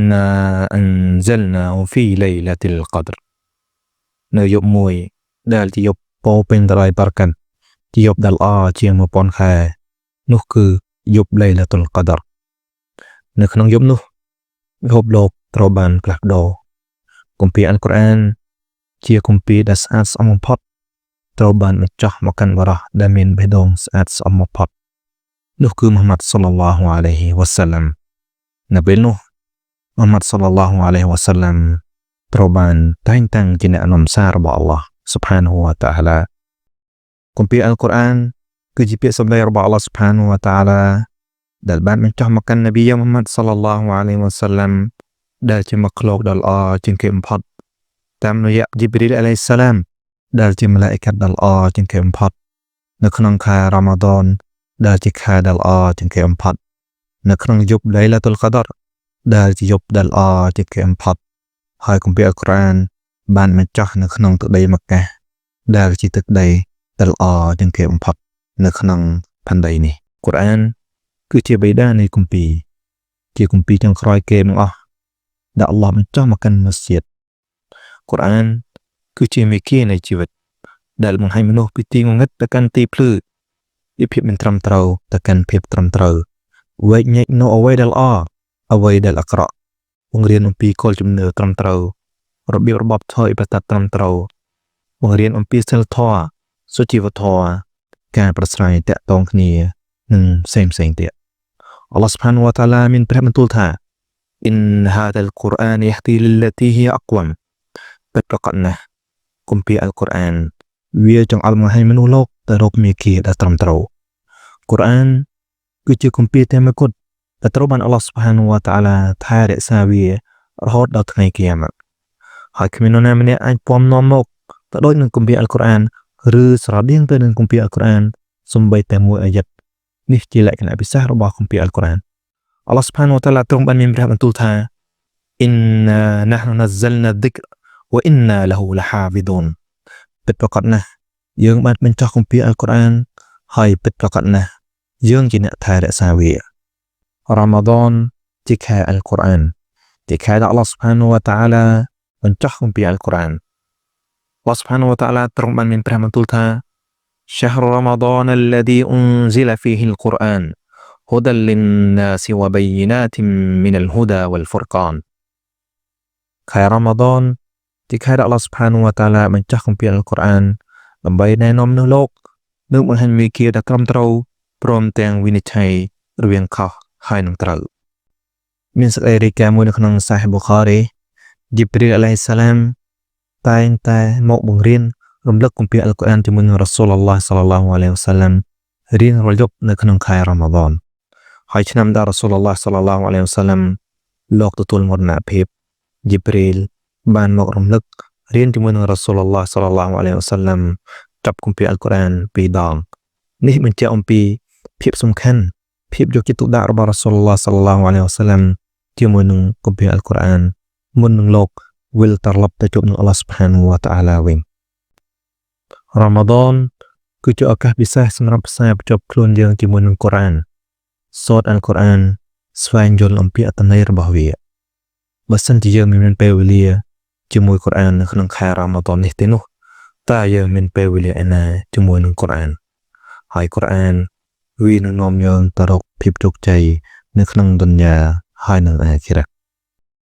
إنا أنزلناه في ليلة القدر នៅយប់មួយដែលជាយប់ពោពេញទៅដោយបារកាត់ជាយប់ដែលល្អជាង1000ខែនោះគឺយប់ឡៃឡាតុលកាឌរនៅក្នុងយប់នោះពិភពលោកត្រូវបានផ្លាស់ប្ដូរគម្ពីរអាល់កុរអានជាគម្ពីរដែលស្អាតស្អំបំផុតត្រូវបានបញ្ចុះមកកាន់បរិះដែលមានបេះដូងស្អាតស្អំបំផុតនោះគឺមូហាម៉ាត់សល្លឡោះអាឡៃហ៊ីវ៉ាសាឡាំនៅពេលនោះមូហាម៉ាត់សល្លឡោះអាឡៃហ៊ីវ៉ាសាឡាំត្រូវបានតែងតាំងជាអ្នកនាំសាររបស់អល់ឡោះស៊ុបហានហូវតាអាឡាគម្ពីរអល់កុរអានគឺជាពាក្យសម្ដីរបស់អល់ឡោះស៊ុបហានហូវតាអាឡាដែលបានបញ្ចុះមកកាន់នប៊ីមូហាម៉ាត់សល្លឡោះអាឡៃហ៊ីវ៉ាសាឡាំដែលជាមកក្លោកដ៏ល្អជាងគេបំផុតតាមរយៈជីព្រីលអាឡៃសាឡាមដែលជាមឡាអ៊ីកាត់ដ៏ល្អជាងគេបំផុតនៅក្នុងខែរ៉ាម៉ាដនដែលជាខែដ៏ល្អជាងគេបំផុតនៅក្នុងយប់ឡៃឡាតុលកាឌរដែលជាយប់ដ៏ល្អជាងគេបំផុតហើយគម្ពីរអល់កុរអានបានបញ្ចុះនៅក្នុងទឹកដីម៉ាកាដែលជាទឹកដីដែលល្អជាងគេបំផុតនៅក្នុងផែនដីនេះកុរអានគឺជាបិតានៃគម្ពីរជាគម្ពីរចុងក្រោយគេបង្អស់ដែលអល់ឡោះបញ្ចុះមកកាន់មនុស្សជាតិកុរអានគឺជាមេគានៃជីវិតដែលបង្ហាញមនុស្សពីទីងងឹតទៅកាន់ទីភ្លឺពីភាពមិនត្រឹមត្រូវទៅកាន់ភាពត្រឹមត្រូវវែកញែកនៅអ្វីដែលល្អអ្វីដែលអាក្រក់បង្រៀនអំពីគោលជំនឿត្រឹមត្រូវរបៀបរបបធ្វើអ៊ីបាដាតត្រឹមត្រូវបង្រៀនអំពីសីលធម៌សុជីវធម៌ការប្រស្រ័យតាក់ទងគ្នានិងផ្សេងផ្សេងទៀតអល់ឡោះស៊ុបហានវតាឡាមានព្រះបន្ទូលថា إن هذا القرآن يهدي للتي هي أقوم ពិតប្រាកដណាស់គម្ពីរអល់កុរអានវាចង្អុលបង្ហាញមនុស្សលោកទៅរកមាគ៌ាដែលត្រឹមត្រូវកុរអានគឺជាគម្ពីរតែមួយគត់ដែលត្រូវបានអល់ឡោះស៊ុបហានវតាអាឡាថែរក្សាវារហូតដល់ថ្ងៃគីយ៉ាម៉ាត់ហើយគ្មាននរណាម្នាក់អាចពំនាំមកទៅដូចនឹងគម្ពីរអល់កុរអានឬស្រដៀងទៅនឹងគម្ពីរអល់កុរអានសូម្បីតែមួយអាយ៉ាត់នេះជាលក្ខណៈពិសេសរបស់គម្ពីរអល់កុរអានអល់ឡោះស៊ុបហានវតាឡាទ្រង់បានមានព្រះបន្ទូលថា إنا نحن نزلنا الذكر وإنا له لحافظون ពិតប្រាកដណាស់យើងបានបញ្ចុះគម្ពីរអល់កុរអានហើយពិតប្រាកដណាស់យើងជាអ្នកថែរក្សាវារ៉ាម៉ាដនជាខែអល់កុរអានជាខែដែលអល់ឡោះស៊ុបហានវតាអាឡាបញ្ចុះគម្ពីរអល់កុរអានអល់ឡោះស៊ុបហានវតាអាឡាទ្រង់បានមានព្រះបន្ទូលថា شهر رمضان الذي أنزل فيه القرآن هدى للناس وبينات من الهدى والفرقان ខែរ៉ាម៉ាដនជាខែដែលអល់ឡោះស៊ុបហានវតាឡាបញ្ចុះគម្ពីរអល់កុរអានដើម្បីណែនាំមនុស្សលោកនិងបង្ហាញមេគាដែលត្រឹមត្រូវព្រមទាំងវិនិច្ឆ័យរវាងខុសហើយនឹងត្រូវមានសេចក្តីរាយការណ៍មួយនៅក្នុងសាហីប៊ូខារីជីព្រីលអាឡៃសាឡាមតែងតែមកបង្រៀនរំលឹកគម្ពីរអល់កុរអានជាមួយនឹងរ៉ាសូលឡោះសល្លឡោះអាឡៃហ៊ីវ៉ាសាឡាមរៀងរាល់យប់នៅក្នុងខែរ៉ាម៉ាដនហើយឆ្នាំដែលរ៉ាសូលឡោះសល្លឡោះអាឡៃហ៊ីវ៉ាសាឡាមលោកទទួលមរណភាពជីព្រីលបានមករំលឹករៀនជាមួយនឹងរ៉ាសូលឡោះសល្លឡោះអាឡៃហ៊ីវ៉ាសាឡាមចាប់គម្ពីរអល់កុរអានពីរដងនេះបញ្ជាក់អំពីភាពសំខាន់ភាពយកចិត្តទុកដាក់របស់រ៉ាសូលឡោះសល្លឡោះអាឡៃហ៊ីវ៉ាសាឡាមជាមួយនឹងគម្ពីរអល់កុរអានមុននឹងលោកវិលត្រឡប់ទៅជួបនឹងអល់ឡោះស៊ុបហានវតាអាឡាវិញរ៉ាម៉ាដនគឺជាឱកាសពិសេសសម្រាប់ផ្សារភ្ជាប់ខ្លួនយើងជាមួយនឹងកុរអានសូត្រអល់កុរអានស្វែងយល់អំពីអត្ថន័យរបស់វាបើសិនជាយើងមិនមានពេលវេលាជាមួយកុរអាននៅក្នុងខែរ៉ាម៉ាដននេះទេនោះតើយើងមានពេលវេលាឯណាជាមួយនឹងកុរអានហើយកុរអានវានឹងនាំយើងទៅរកភាពជោគជ័យនៅក្នុងឌុនយ៉ាហើយនិងអាខិរ៉ា។